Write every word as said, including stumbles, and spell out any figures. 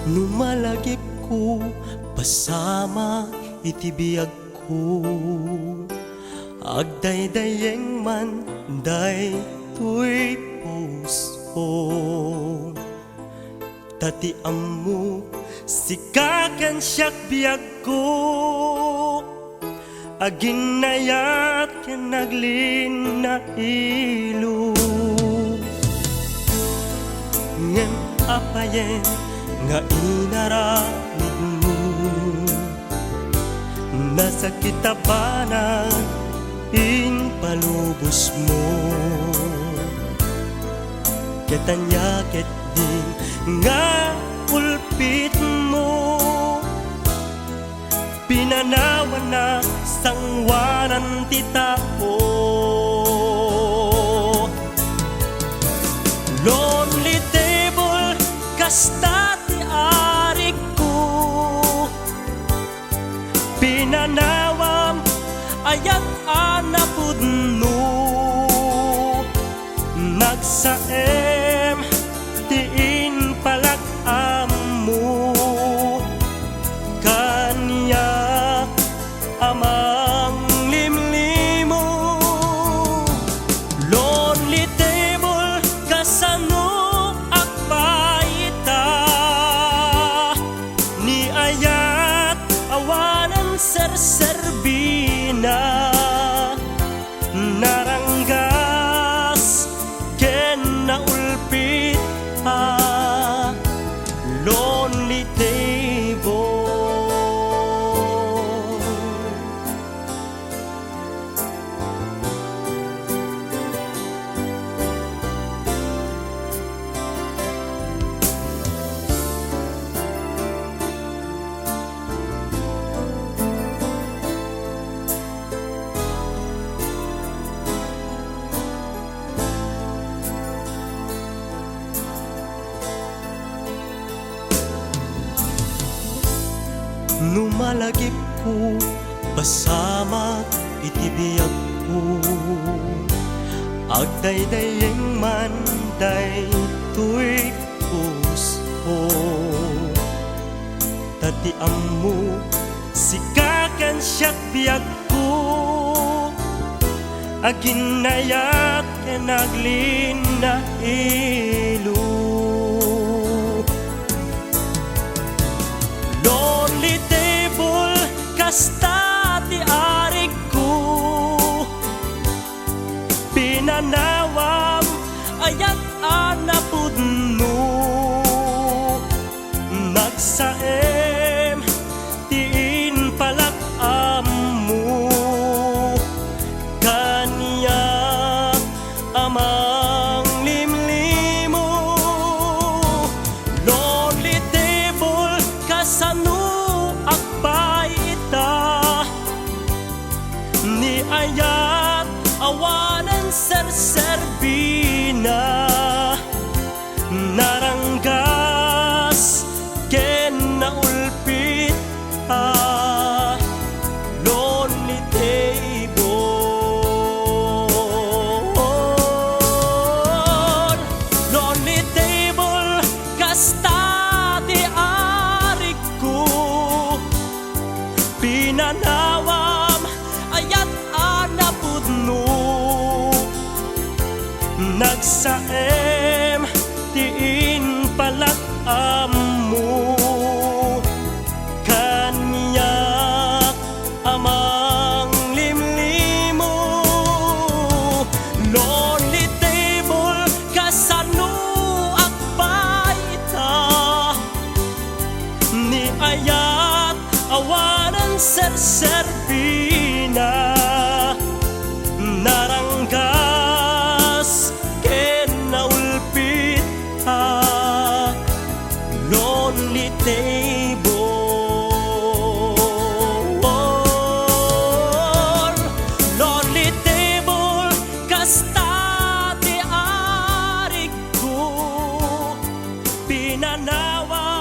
No malagipko, pasamak iti biagko. Agdaydayeng man daytoy puso. Ta ti ammok, sika ken siak biagko. Aginnayat ken aglinna ilo. Ngem apayen nga inaramidmo? Nasakit a banag impalubosmo. Ket ania ketdi nga ulpitmo? Pinanawannak sangoanan ti tao. Lonely table, kasta ti arigko. Pinanawam, ayat a napudno. Nagsaem ti impalak ammo. Kaniak a manglimlimo. Lonely table, kasano ak pay ita? Ni ayat awanen serserbina. Naranggas ken naulpit a lonely table. No malagipko, pasamak iti biagko. Agdaydayeng man daytoy puso. Ta ti ammo, sika ken siak biagko. Aginnayat ken aglinna ilo. Lonely table, kasta ti arigko. Pinanawam, ayat a napudno. Nagsaem ti impalak ammo. Kaniak a manglimlimo. Lonely table, kasano ak pay ita? Ni ayat awanen serserbina. Naranggas ken naulpit a lonely table. Lonely table, kasta ti arigko. Pinanawam, ayat a napudno. Nagsaem ti impalak ammo. Kaniak a manglimlimo. Lonely table, kasano ak pay ita? Ni ayat awanen serserbina. Naranggas ken naulpit a lonely table. Lonely table, kasta ti arigko. Pinanawa